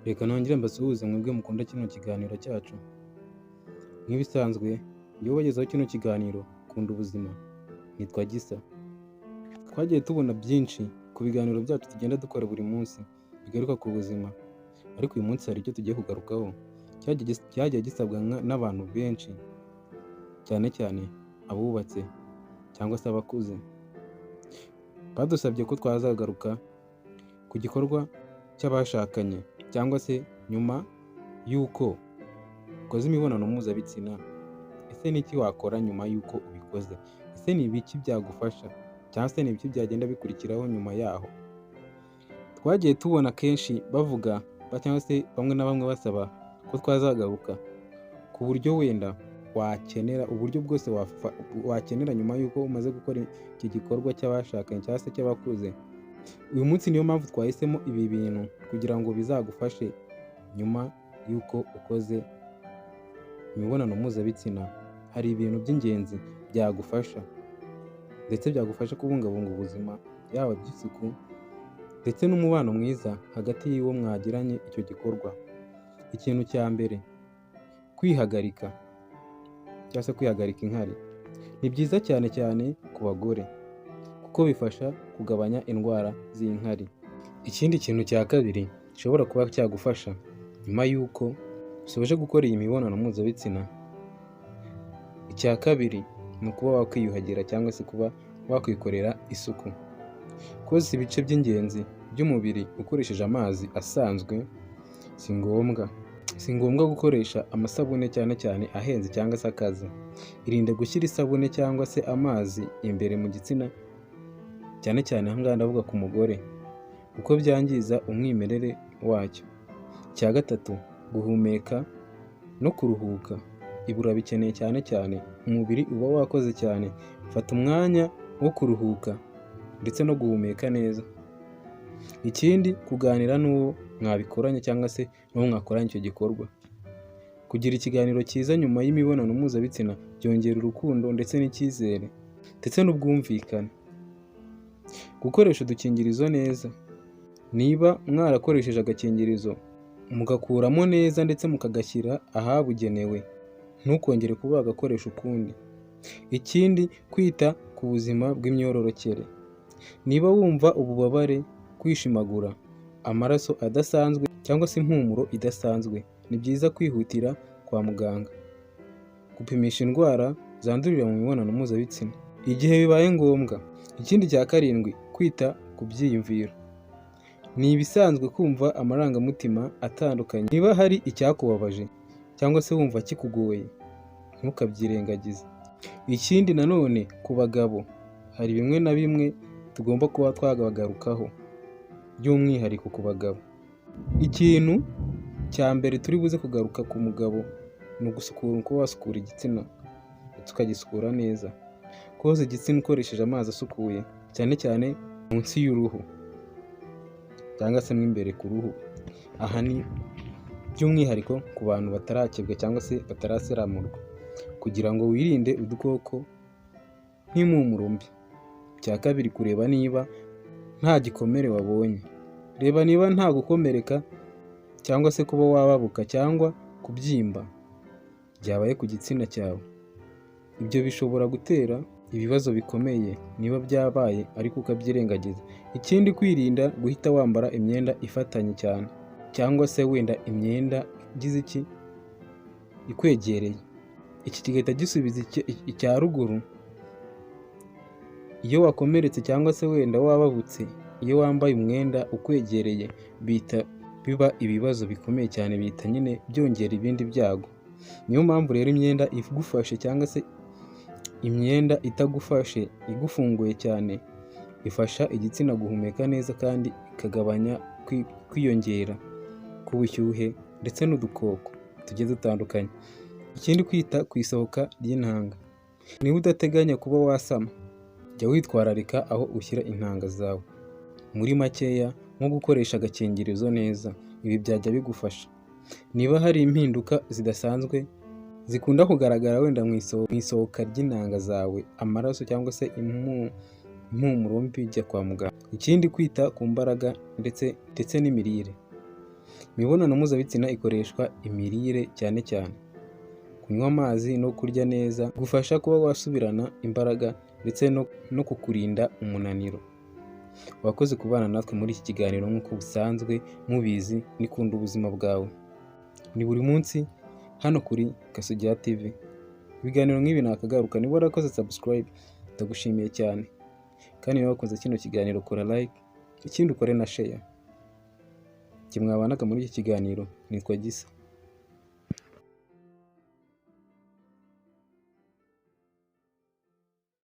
Reka nongere mbasuhuze mwebwe mukunda kino kiganiro cyacu. Nk'ibisanzwe njyewe ubagezaho kino kiganiro Kunda Ubuzima, nitwa Gisa. Twagiye tubona byinshi ku biganiro byacu tugenda dukora buri munsi bigaruka ku buzima, ariko uyu munsi hari icyo tugiye kugarukaho cyagiye gisabwa n'abantu benshi, cyane cyane abubatse cyangwa se abakuze. Badusabye ko twazagaruka ku gikorwa cy'abashakanye cyangwa se nyuma y'uko ukoze imibonano mpuzabitsina, ese ni iki wakora nyuma y'uko ubikoze? Ese ni ibiki byagufasha cyangwa se ni ibiki byagenda bikurikiraho nyuma yaho? Twagiye tubona kenshi bavuga cyangwa se bamwe na bamwe basaba ko twazagaruka ku buryo wenda wakenera uburyo bwose wakenera nyuma y'uko umaze gukora iki gikorwa cy'abashakanye cyangwa se cy'abakuze. Uyu munsi niyo mpamvu twahisemo ibi bintu kugira ngo bizagufashe nyuma y'uko ukoze imibonano mpuzabitsina. Hari ibintu by'ingenzi byagufasha ndetse byagufasha kubungabunga ubuzima, yaba iby'isuku ndetse n'umubano mwiza hagati y'uwo mwagiranye icyo gikorwa. Ikintu cya mbere, kwihagarika cyangwa se kwihagarika inkari ni byiza cyane cyane ku bagore kuko bifasha kugabanya indwara z'inkari. Ikindi kintu cya kabiri gishobora kuba cyagufasha nyuma y'uko usoje gukora iyi mibonano mpuzabitsina, icya kabiri ni ukuba wakwiyuhagira cyangwa se kuba wakwikorera isuku. Koza ibice by'ingenzi by'umubiri ukoresheje amazi asanzwe si ngombwa. Si ngombwa gukoresha amasabune cyane cyane ahenze cyangwa se akaze. Irinde gushyira isabune cyangwa se amazi imbere mu gitsina, cyane cyane aha ngaha ndavuga ku mugore, kuko byangiza umwimerere wacyo. Icya gatatu, guhumeka no kuruhuka. Ibi urabikeneye cyane cyane umubiri uba wakoze cyane, fata umwanya wo kuruhuka ndetse no guhumeka neza. Ikindi, kuganira n'uwo mwabikoranye cyangwa se n'uwo mwakoranye icyo gikorwa. Kugira ikiganiro cyiza nyuma y'imibonano mpuzabitsina byongera urukundo ndetse n'icyizere ndetse n'ubwumvikane. Gukoresha udukingirizo neza. Niba mwarakoresheje agakingirizo mugakuramo neza ndetse mukagashyira ahabugenewe, ntukongere kuba wagakoresha ukundi. Ikindi, kwita ku buzima bw'imyororokere. Niba wumva ububabare, kwishimagura, amaraso adasanzwe cyangwa se impumuro idasanzwe, ni byiza kwihutira kwa muganga gupimisha indwara zandurira mu mibonano mpuzabitsina igihe bibaye ngombwa. Ikindi cya karindwi, kwita ku byiyumviro. Ni ibisanzwe kumva amarangamutima atandukanye. Niba hari icyakubabaje cyangwa se wumva kikugoye, ntukabyirengagize. Ikindi nanone ku bagabo hari bimwe na bimwe tugomba kuba twagarukaho by'umwihariko ku bagabo. Ikintu cya mbere turi buze kugaruka ku mugabo ni ugusukura, kuba wasukura igitsina ndetse ukagisukura neza. Koza igitsina ukoresheje amazi asukuye cyane cyane munsi y'uruhu cyangwa se mo imbere ku ruhu. Aha ni by'umwihariko ku bantu batarakebwa cyangwa se batarasiramurwa kugira ngo wirinde udukoko nk'impumuro mbi. Icya kabiri, kureba niba nta gikomere wabonye. Reba niba nta gukomereka cyangwa se kuba wababuka cyangwa kubyimba byabaye ku gitsina cyawe. Ibyo bishobora gutera ibibazo bikomeye niba byabaye ariko ukabyirengagiza. Ikindi, kwirinda guhita wambara imyenda ifatanye cyane cyangwa se wenda imyenda igize iki ikwegereye. Iki kigahita gisubiza icya ruguru. Iyo wakomeretse cyangwa se wenda wababutse, iyo wambaye umwenda ukwegereye bihita biba ibibazo bikomeye cyane, bihita nyine byongera ibindi byago. Niyo mpamvu rero imyenda igufashe cyangwa se imyenda itagufashe igufunguye cyane ifasha igitsina guhumeka neza kandi ikagabanya kwiyongera k'ubushyuhe ndetse n'udukoko tugiye dutandukanye. Ikindi, kwita ku isohoka ry'intanga. Niba udateganya kuba wasama, jya witwararika aho ushyira intanga zawe. Muri makeya nko gukoresha agakingirizo neza, ibi byajya bigufasha. Niba hari impinduka zidasanzwe zikunda kugaragara wenda mu isohoka ry'intanga zawe, amaraso cyangwa se impumuro mbi, jya kwa muganga. Ikindi, kwita ku mbaraga ndetse n'imirire. Imibonano mpuzabitsina ikoreshwa imirire, cyane cyane kunywa amazi no kurya neza, gufasha kuba wasubirana imbaraga ndetse no kukurinda umunaniro. Wakoze kubana natwe muri iki kiganiro. Nk'uko busanzwe mubizi, nikunda ubuzima bwawe. Ni buri munsi hano kuri Kasugira TV. Ibiganiro nk'ibi nakagaruka. Niba warakoze subscribe, ndagushimiye cyane, kandi niba wakoze kino kiganiro, kora like, ikindi ukore na share. Njye mwabanaga muri iki kiganiro nitwa Gisa.